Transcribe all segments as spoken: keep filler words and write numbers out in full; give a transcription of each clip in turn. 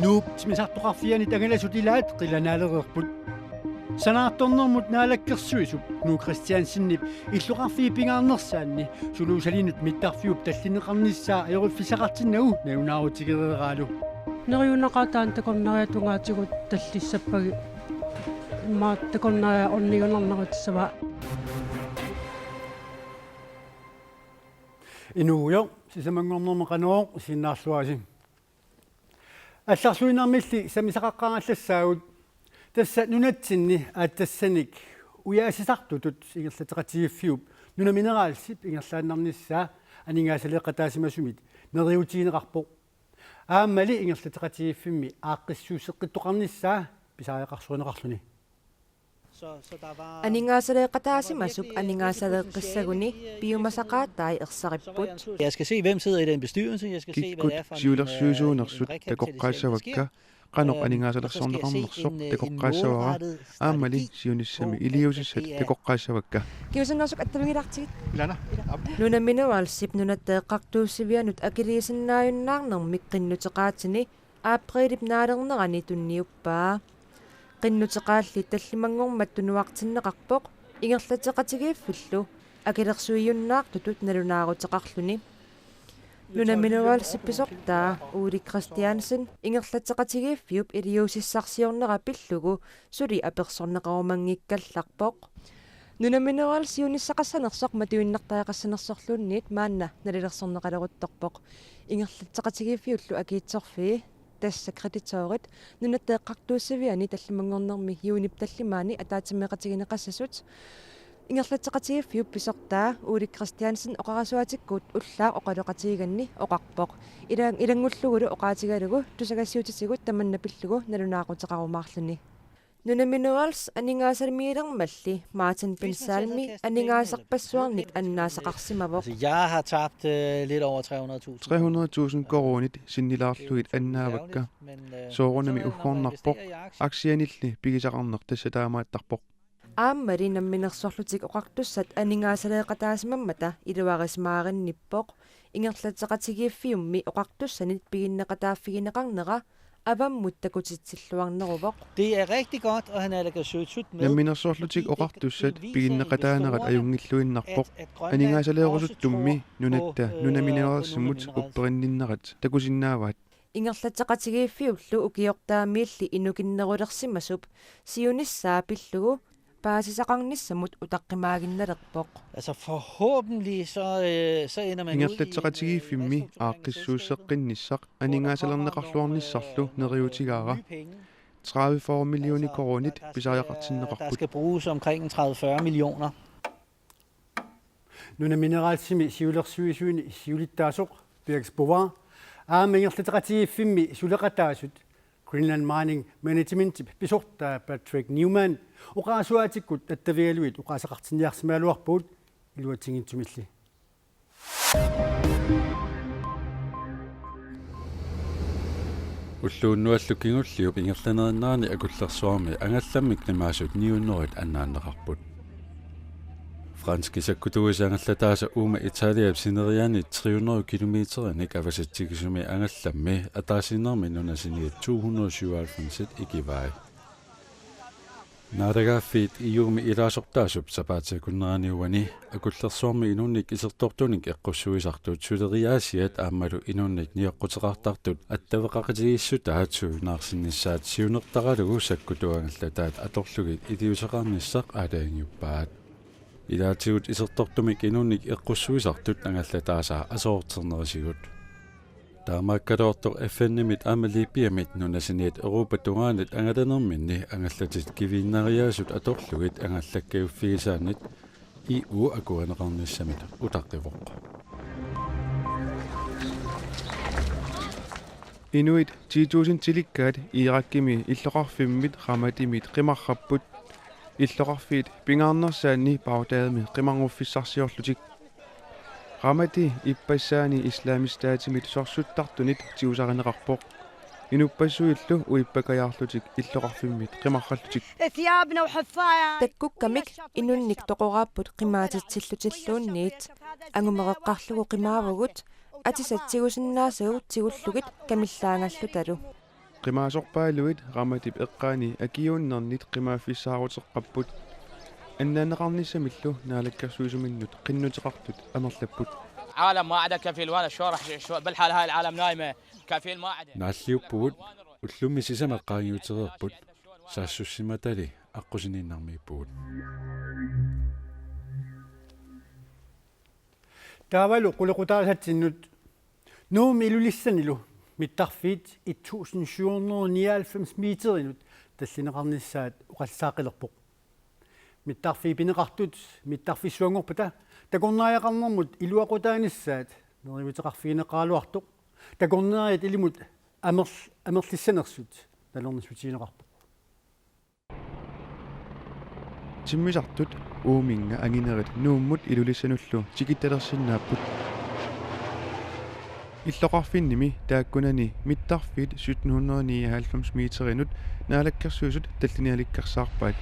Nuup timmisartoqarfianit angalasut ilaat qilanaalereerput. Sanaartornermut Naalakkersuisup Knud Kristiansenip illoqarfiup pingaarnersaanni suluusalinut mittarfiup tallineqarnissaa ajoriffissaqartinnagu nalunaarutigereeraalu. Neriunaqaaq taanna takornariat tungaatigut tallissappagit. Immaqa takornariat ornigunarnerutissavaa. Inuugujoq, sisamanngornermi Qanorooq isiginnaarluarisi. Allarluinnarmilli sammisaqaqqaarallassaagut. Tassa nunatsinni aatsassanik ujaasisartutut ingerlatseqatigiiffiup Nunamineralsip ingerlaannarnissaa aningaasaleeqataasimasumit neriuutigineqarpoq. Aammali ingerlatseqatigiiffimmi aaqqissuusseqqittoqarnissaa pisariaqarsorinneqarluni. Aningaasaleeqataasimasup aningaasaleeqqissaguni piumasaqaatai ersaripput. Jeg skal se, hvem sidder i den bestyrelse. Jeg skal se, hvad det er for en, øh, en siulersuisuunersut en brik, kan sættes ind i, takoqqaassavakka, skal. Qanoq, øh, aningaasaliisorneqarnersoq, og så skal jeg se en, øh, en takoqqaassavara, målrettet aammali strategi siunissami på, at, at iliuusissat det er takoqqaassavakka. Kiusannersuk attavigilaartigit. Ilana. Nunamineralsip Nunatta Eqqartuussivianut akiliisinnaajunnaarnermik qinnuteqaatini aprilip naalernerani tunniuppaa. Qinnuteqaalli tallimanngormat tunuartinneqarpoq ingerlatseqatigiiffillu akilersuijunnaartutut nalunaaruteqarluni. Nunamineralsip pisortaa Ole Kristiansen ingerlatseqatigiiffiup iliuusissarsiornera pillugu suli apersorneqarumanngikkallarpoq. Nunaminerals siunissaqassanersoq matuinnartariaqassanersorluunniit maanna nalilersorneqaleruttorpoq. Ingerlatseqatigiiffiullu akiitsorfii, tassa kreditorit, Nunatta Eqqartuussiviani tallimanngornermi juunip tallimaani ataatsimeeqatigineqassasut. Ingerlatseqatigiiffiup pisortaa Ole Kristiansen oqarasuaatikkut ullaaq oqaloqatigiganni oqarpoq. Ilan-, ilanngullugulu oqaatigalugu tusagassiuutitigut tamanna pillugu nalunaaquteqarumaarluni. Nunaminerals aningaasaliimiilermalli Martin Bensalmi aningaasarpassuarnik annaasaqarsimavoq. Altså, jeg har tabt, øh, lidt over tre hundrede tusind. Tre hundrede tusind koruunit sinnilaarlugit annaavakka. Men, øh, soorunami så er det, når man uggornarpoq, investerer i aktier, aktianilli pigisaqarneq tassa taamaattarpoq. Aammali Namminersorlutik Oqartussat aningaasaleeqataasimammata iluarisimaarinniippoq, ingerlatseqatigiiffiummi oqartussanit piginneqataaffigineqarnera avammut takutitsilluarneruvoq. Det er rigtig godt at have naalakkersuisut med, Namminersorlutik Oqartussat piginneqataanerat ajunngilluinnarpoq. Aningaasaleerusuttummi nunatta Nunamineralsimut upperinninnerat takusinnaavaat. Ingerlatseqatigiiffiullu ukiortaamiilli inukinnerulersimasup siunissaa pillugu paasisaqarnissamut utaqqimaaginnalerpoq. Altså, forhåbentlig så, øh, så ender man ud i en, øh, ingerlatseqatigiiffimmi aaqqissuusseqqinnissaq aningaasalerneqarluarnissarlu neriuutigaara. Tredive-fyrre millioner koruunit pisariaqartinneqarput. Der skal bruges omkring tredive-fyrre millioner. Nunamineralsimi siulersuisuini siulittaasoq Birgit Spovaa aamma ingerlatseqatigiiffimmi suleqataasut Greenland Mining Managementip pisortaa Patrick Newman oqarasuaatikkut attavigalugit oqaaseqartinniarsimagaluarpugut iluatsinngitsumilli. Ulloq unnuallu kingulliup ingerlanerinnerani Akullersuarmi angallammik qimaasut ni hundredet annaanneqarput. Franskit sakkutuuisa angallataasa uuma Italiap sineriaanit tre hundrede kilometerinik avasatsigisumi angallammi ataasiinnarmi nunasiniit to hundrede syvoghalvfems ikivai. Naalagaaffiit E U-mi ilaasortaasup sapaatip akunnerani uani Akullersuarmi inunnik isertortunik eqqussuisartut suleriaasiat aammalu inunnik nioqquteqartartut attaveqaqatigiissutaat suinaarsinnissaat siunertaralugu sakkutuut angallataat atorlugit iliuuseqarnissaq aalajangiuppaat. Ilaatigut isertortumik inunnik eqqussuisartut angallataasaa aserorternerisigut. Taamaakkaluartoq F N-imit aamma Libyamit nunasiniit Europap tungaanit angalanerminni angallatit kiviinnariaasut atorlugit angallakkajuffigisaannit E U akuerineqarnissamit utaqqivoq. Inuit ti tusind tilikkaat Irakimi illoqarfimmit Ramatimit qimarrapput. Illoqarfiit pingaarnersaanni Baghdadimi qimarnguffissarsiorlutik. Ramadi ippassaani Islamisk Statimit sorsuttartunit tigusarineqarpoq. Inuppassuillu uippakajaarlutik illoqarfimmit qimarrallutik. Takkukkamik inunnik toqoraapput qimaatitsillutilluunniit. Angumereqqarlugu qimaavugut, atisat tigusinnaasagut tigullugit kamillaangallutalu. Qimaasorpaaluit Ramatip eqqaani akiuunnernit qimaaffissaaruteqqapput. Annaanneqarnissamillu naalakkersuisuminnut qinnuteqartut amerlapput. عالم ما عدا كفيل، وانا شو راح شو بالحال هاي العالم نايمه؟ كفيل ما عدا. Naalliuppugut, ullumi sisamat qaangiutereerput, saassussimatali aqqusiniinnarmiippugut. Taavalu qulequtaasatsinnut Nuummi Ilulissanilu mittarfiit et tusind syv hundrede nioghalvfems meterinut tallineqarnissaat oqallisaaqqilerpoq. Mittarfiit pineqartut mittarfissuanngorpata takornariaqarnermut iluaqutaanissaat neriuuteqarfigineqaraluartoq, takornariat ilimut amerl-, amerlissanersut nalornissutigineqarpoq. Timmisartut uuminnga anginerit Nuummut Ilulissanullu tikittalersinnaapput. Illoqarfinnimi taakkunani mittarfiit sytten hundrede nioghalvfems meterinut Naalakkersuisut tallinialikkersaarpaat.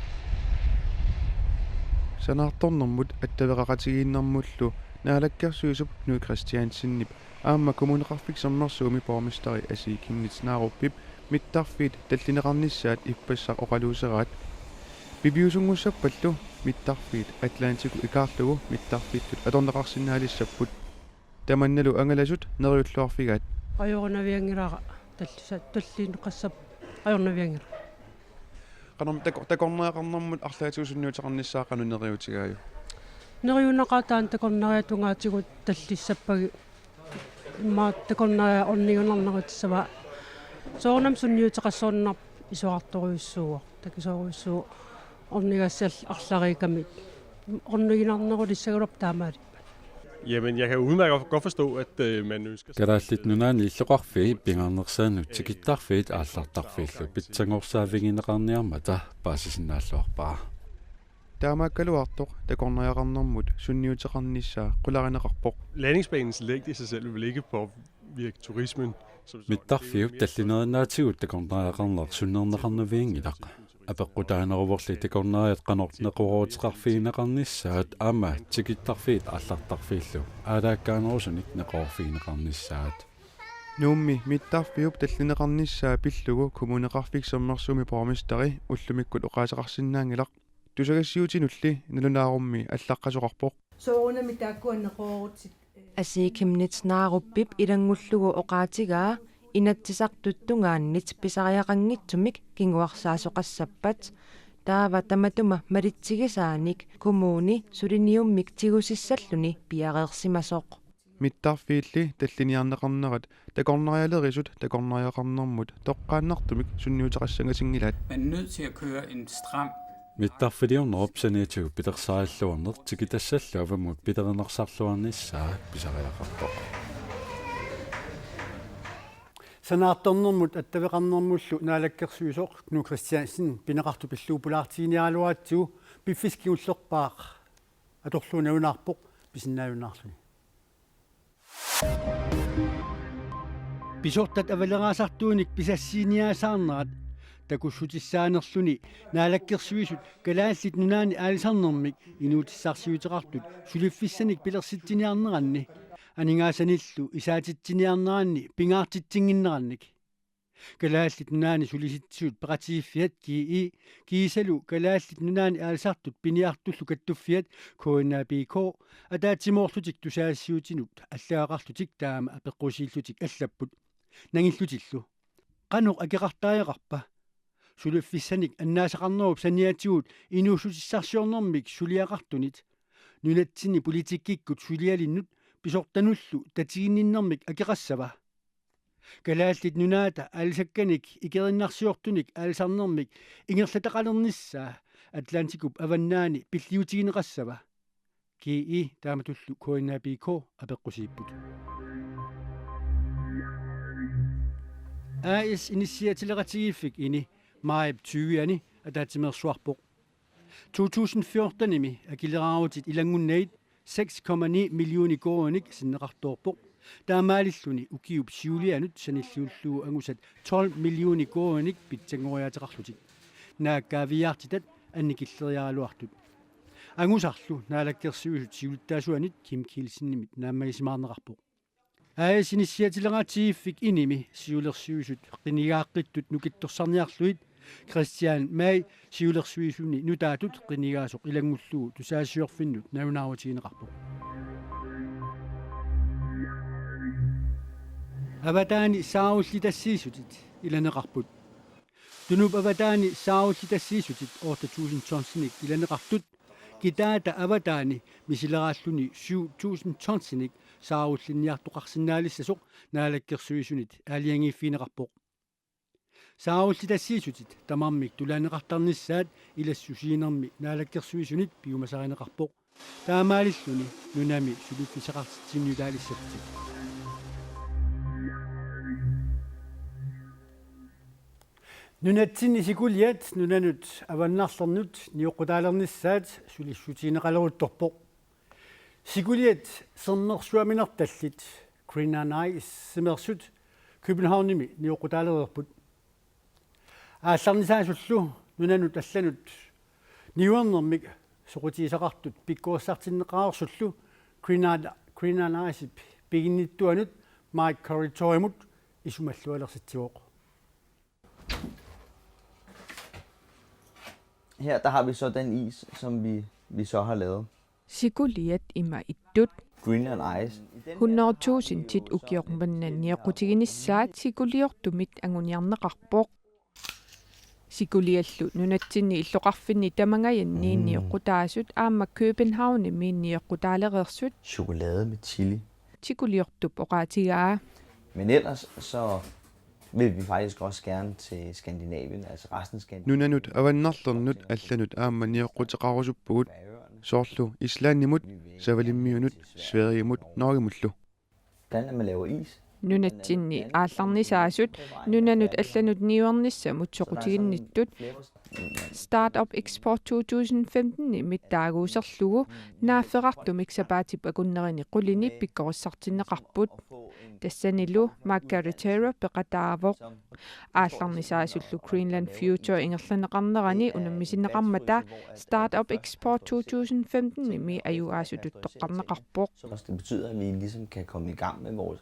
Sanaartornermut attaveqaqatigiinnermullu Naalakkersuisup Knud Kristiansenip aamma Kommuneqarfik Sermersuumi borgmesteri Asii Chemnitz Narupip mittarfiit tallineqarnissaat ippassaq oqaluuseraat. Piviusunngussappallu mittarfiit Atlantiku ikaarlugu mittarfittut atorneqarsinnaalissapput. Tamannalu angalasut neriulluarfigaat. Ajornavianngilara tallisa-, tallineqassap ajornavianngilara. Qanormi tako-, takornariaqarnermut arlaatigut sunniuteqarnissaa qanoq neriuutigaajuk? Neriunaqaataani takornariat tungaatigut tallissappagit, immaqa takornariat orniginarnerutissavaat. Soorunami sunniuteqassagunarpoq isorartorujussuuvoq, takisoorujussuuvoq ornigassat arlariikkamik. Orniginarnerulissagaluarpoq taamaalippat. Jamen, jeg kan udmærket godt forstå, at øh, man ønsker sig... Kalaallit Nunaanni illoqarfii pingaarnersaannut tikittarfiit aallartarfiillu pitsanngorsaavigineqarniarmata paasisinnaalluarpara. Taamaakkaluartoq takornariaqarnermut sunniuteqarnissaa qularineqarpoq. Landingsbanens længde i sig selv vil ikke påvirke turismen. Mittarfiup tallinerinnaatigut takornariaqarneq sunnerneqarnavianngilaq. Apeqqutaaneruvorli takornariat qanoq neqerooruteqarfigineqarnissaat aamma tikittarfiit aallartarfiillu aalaakkaanerusunik neqeroorfigineqarnissaat. Nuummi mittarfiup tallineqarnissaa pillugu Kommuneqarfik Sermersuumi borgmesteri ullumikkut oqaaseqarsinnaanngilaq. Tusagassiuutinulli nalunaarummi allaqqasoqarpoq. Soorunami taakkua neqeroorutsit. Asii Chemnitz Narupip ilanngullugu oqaatigaa Inatsisartut tungaannit pisariaqanngitsumik kinguarsaasoqassappat. Taava tamatuma malitsigisaanik kommuni suliniummik tigusissalluni piareersimasoq. Mittarfiilli talliniarneqarnerat takornarialerisut takornariaqarnermut toqqaannartumik sunniuteqassangatinngilaat. Man er nødt til at køre en stram... Mittarfiliornerup saniatigut pilersaarluarneq tikitassallu avammut pilerinersarluarnissaa pisariaqarpoq. Sanaartornermut attaveqarnermullu naalakkersuisoq Knud Kristiansen pineqartut pillugu pulaartiginiaraluaratsigu piffissaq kingullerpaaq atorlugu nalunaarpoq pisinnaajunnaarluni. Pisortat avaleraasartuunik pisassiiniaasaarnerat takussutissaanerluni naalakkersuisut Kalaallit Nunaanni aalisarnermik inuutissarsiuteqartut suliffissanik pilersitsiniarneranni aningaasanillu isaatitsiniarneranni pingaartitsinnginnerannik. Kalaallit Nunaanni Sulisitsisut Peqatigiiffiat G E kiisalu Kalaallit Nunaanni aalisartut piniartullu kattuffiat K N A P K ataatsimoorlutik tusagassiuutinut allagaqarlutik taama apeqqusiillutik allapput. Nangillutillu: Qanoq akeqartariaqarpa? Suliffissanik annaasaqarnerup saniatigut inuussutissarsiornermik suliaqartunit nunatsinni politikkikkut sulialinnut pisortanullu tatiginninnermik akeqassava? Kalaallit Nunaata aalisakkanik ikerinnarsiortunik aalisarnermik ingerlataqalernissaa Atlantikup avannaani pilliutigineqassava? G E taamatullu K N A P K apeqqusiipput. A/S Inissiaatileqatigiiffik ini maajip tyve-ani ataatsimeersuarpoq. To tusind fjorten-imi akileraarutit ilanngunnagit seks komma ni millioner koruuninik sinneqartoorpoq. Taamaalilluni ukiup siulianut sanilliullugu angusat tolv millioner koruuninik pitsanngoriaateqarlutik. Naak kaaviiaartitat annikilleriaraluartut. Angusarlu Naalakkersuisut siulittaasuanit Kim Kielsenimit naammagisimaarneqarpoq. A/S inissiatileraatigiiffik INI-mi siulersuisut qinigaaqittut nukittorsarniarlugit Christian May siulersuisuni nutaatut qinigaasoq ilanngullugu tusagassiorfinnut nalunaarutigineqarpoq. Avataani saarullitassiissutit ilaneqarput. Tunup avataani saarullitassiissutit otte tusind tonsinik ilaneqartut kitaata avataani misileraalluni syv tusind tonsinik saarullinniartoqarsinnaalissasoq Naalakkersuisunit aalajangiiffigineqarpoq. Saarullitassiissutit tamarmik tulaanneqartarnissaat ilassusiinermi Naalakkersuisunit piumasarineqarpoq. Taamaalilluni nunami suliffissaqartitsinniutaalissatut. Nunatsinni sikuliat nunanut avannarlernut nioqqutaalernissaat sulissutigineqaleruttorpoq. Sikuliat sermersuaminertallit Greenland Ice-imeersut Københavnimi nioqqutaalereerput. Aallarnisaasullu nunanut allanut niuernermik soqutigisaqartut pikkorissartinneqareersullu Greenland, Greenland Ice-ip piginnittuanut Mike Corritorimut isumallualersitsivoq. Her der har vi så den is, som vi, vi så har lavet. Sikuliat ima ittut. Greenland Ice. Hundrede tusindit ukioq manna nioqqutiginissaat sikuliortumit anguniarneqarpoq. Sikuliallu nunatsinni illoqarfinni tamangajanni Mm. nioqqutaasut aamma Københavnimi nioqqutaalereersut Chokolade med chili. sikuliortup oqaatigaa. Men ellers så vil vi faktisk også gerne til Skandinavien, altså resten af Skandinavien. Nunanut avannarlernut allanut aamma nioqqutiqarusuppugut, soorlu Islandimut, Savalimmiunut, Sverigemut, Norgemullu. Hvordan er man laver is? Nunatsinni aallarnisaasut nunanut allanut niuernissamut soqutiginnittut Startup Export to tusind femten-imi taaguuserlugu naafferartumik sapaatip akunnerini qulini pikkorissartinneqarput. Tassanilu Mike Corritoro peqataavoq. Aallarnisaasullu Greenland Future ingerlanneqarnerani unammisinneqarmata Startup Export to tusind femten-imi ajugaasutut toqqarneqarpoq. Så også det betyder, at vi ligesom kan komme i gang med vores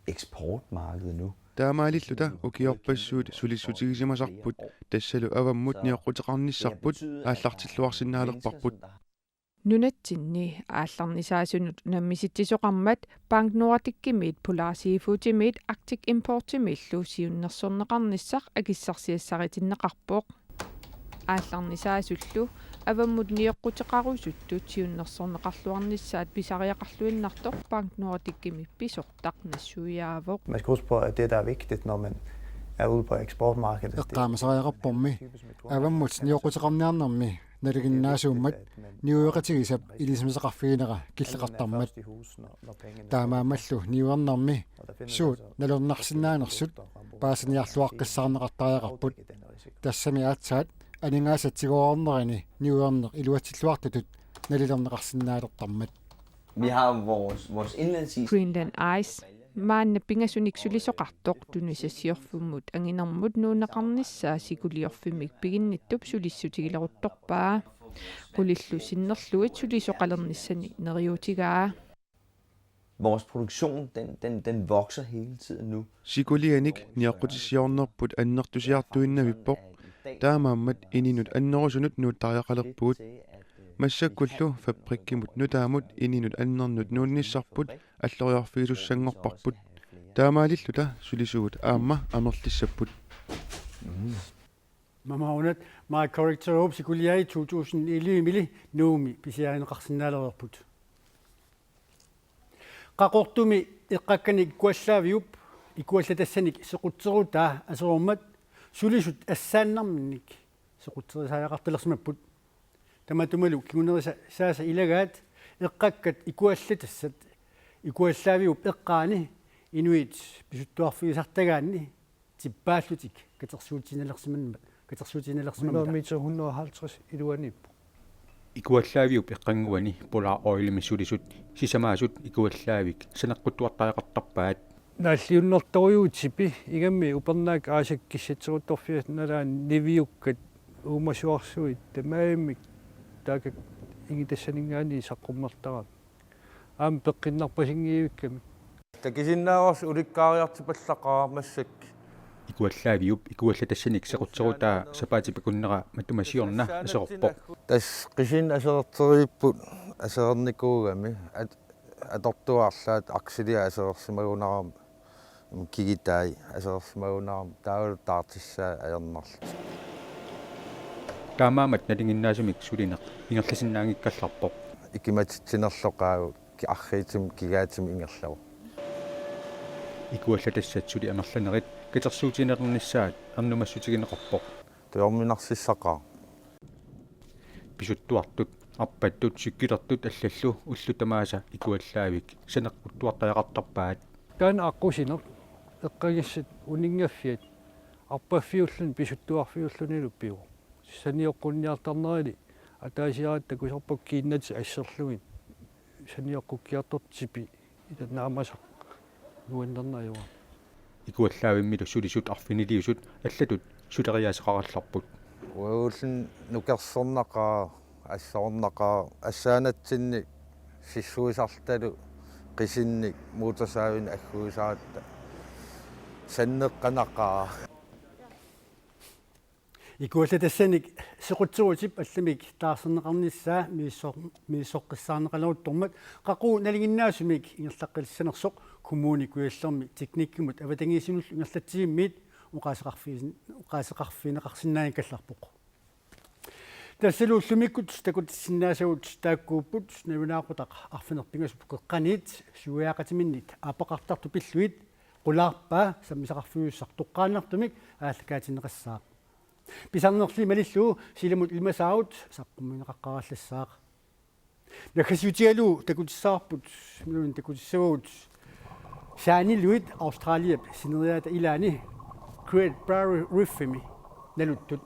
eksportmarked nu. Taamaalilluta ukiorpassuit sulissutigisimasarput, tassalu avammut nioqquteqarnissarput aallartilluarsinnaalerparput. Nunatsinni aallarnisaasunut unammisitsisoqarmat Bank Nordicimiit Polar Seafoodimiit Arctic Importimiillu siunnersorneqarnissaq akissarsiassaritinneqarpoq. Aallarnisaasullu avammut nioqquteqarusuttut siunnersorneqarluarnissaat pisariaqarluinnartoq Bank Nordicimi pisortaq nassuiaavoq. Man skal huske på, at det, der er vigtigt, når man er ude på eksportmarkedet, det er Eqqaamasariaqarpormi avammut nioqquteqarniarnermi nalinginnaasuummat niueqatigisap ilisimasaqarfiginera killeqartarmat. Taamaammallu niuernermi suut nalornarsinnaanersut paasiniarluaqqissaarneqartariaqarput. Tassami aatsaat aningaasat tigoriarnerini niuerneq iluatsilluartutut nalilerneqarsinnaalertarmat. Vi har vores, vores indlandsis. Greenland Ice. Maanna pingasunik sulisoqartoq tunisassiorfimmut anginermut nuunneqarnissaa sikuliorfimmik piginnittup sulissutigileruttorpaa. Qulillu sinnerlugit sulisoqalernissani neriuutigaa. Vores produktion, den, den, den vokser hele tiden nu. Sikulianik nioqqutissiornerput annertusiartuinnavippoq. Taamaammat ininut annerusunut nuuttariaqalerpugut. Massakkullu fabrikkimut nutaamut ininut annernut nuunnissarput alloriarfigisussanngorparput. Taamaalilluta sulisugut aamma amerlissapput. Mamaunat Mike Corritorup sikuliai to tusind elleve-mili Nuummi pisiarineqarsinnaalereerput. Qaqortumi eqqakkanik ikuallaaviup ikuallatassanik sequtserutaa aserormat sulisut assaannarminnik sequtserisariaqartalersimapput. Tamatumalu kingunerisaasa ilagaat eqqakkat ikuallatassat ikuallaaviup eqqaani inuit pisuttuarfigisartagaanni tippaallutik katersuutigineqarsimann-, katersuutigineqarsimammat. Hundrede meter, hundrede og halvtreds iluaniippoq. Ikuallaaviup eqqannguani Polar Oilimi sulisut sisamaasut Ikuallaavik saneqquttuartariaqartarpaat. Naalliunnertorujuutsipi igami upernaak aasakkut kissatseruttorfiat nalaani niviukkat uumasuarsuit tamarmik taakku ingitassaningaanniit saqqummertarami. Aamma peqqinnarpasinngivigami. Takusinnaavarsi ulikkaariartipallaqaaq massakkut. Ikuallaaviup ikuallatassanik sequtserutaa sapaatip akunnera matuma siorna aserorpoq. Tassa qisunik aserorteriipput aserornikuugami at- atortuarlaat akseliat aserorsimagunarami kigitai aserorsimagunarami taavalu taartissaat ajornarlutik. Taamaammat nalinginnaasumik sulineq ingerlasinnaanngikkallarpoq. Ikimatitsinerlu qaagu ki- arriitsimut kigaatimut ingerlavoq. Ikuallatassat suli amerlanerit katersuutigineqarnissaat ernumassutigineqarpoq. Tujorminarsissaqaaq. Pisuttuartut, arpattut, sikkilertut allallu ullut tamaasa Ikuallaavik saneqquttuartariaqartarpaat. Taanna aqqusineq eqqagassat uninngaffiat arpaffiulluni pisuttuarfiullunilu pivoq. Sanioqqunniartarnerali ataasiaat takusarpakka kiinnatik asserlugit sanioqqukkiartortut tipi ila naamasoq nuannerneq ajorami. Ikuallaavimmilu sulisut arfiniliusut allatut suleriaaseqarallarput. Uaguulluni nukersornaqaaq, assornaqaaq, assaanatsinni sissuisartalu qisinnik motorsaavinik agguisaratta sanneqqanaqaaq. Ikuallatassanik sequtserutip allamik taarserneqarnissaa misissor- misissoqqissaarneqaleruttormat qaqugu nalinginnaasumik ingerlaqqilissanersoq Kommune Kujallermi teknikkimut avatangiisinullu ingerlatsivimmiit oqaaseqarfiin- oqaaseqarfigineqarsinnaanngikkallarpoq. Tassalu ullumikkut takutissinnaasavut taakkuupput: nalunaaqutaq arfineq-pingasut qeqqaniit suiaaqatiminnit aappaqartartut pillugit qulaarpaa sammisaqarfiussaq toqqaannartumik aallakaatinneqassaaq. Pisarnerli malillugu silamut ilimasaarut saqqummiunneqaqqaarallassaaq. Naggasiutigalugu takutissavarput, imaluunniit takutissavagut saaniluit Australiap sineriaata ilaani Great Barrier Reefimi naluttut.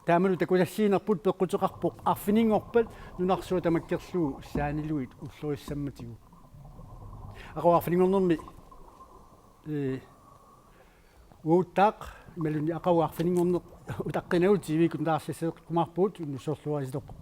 Taamalu takusassiinerput peqquteqarpoq arfininngorpat nunarsuaq tamakkerlugu saaniluit ullorissammatigut. Aqagu arfininngornermi ee Uuttaaq imaluunniit aqagu arfininngorneq utaqqinagu T V-kkut nutaarsiassaqikkumaarpugut, unnussiorluarisilerpoq.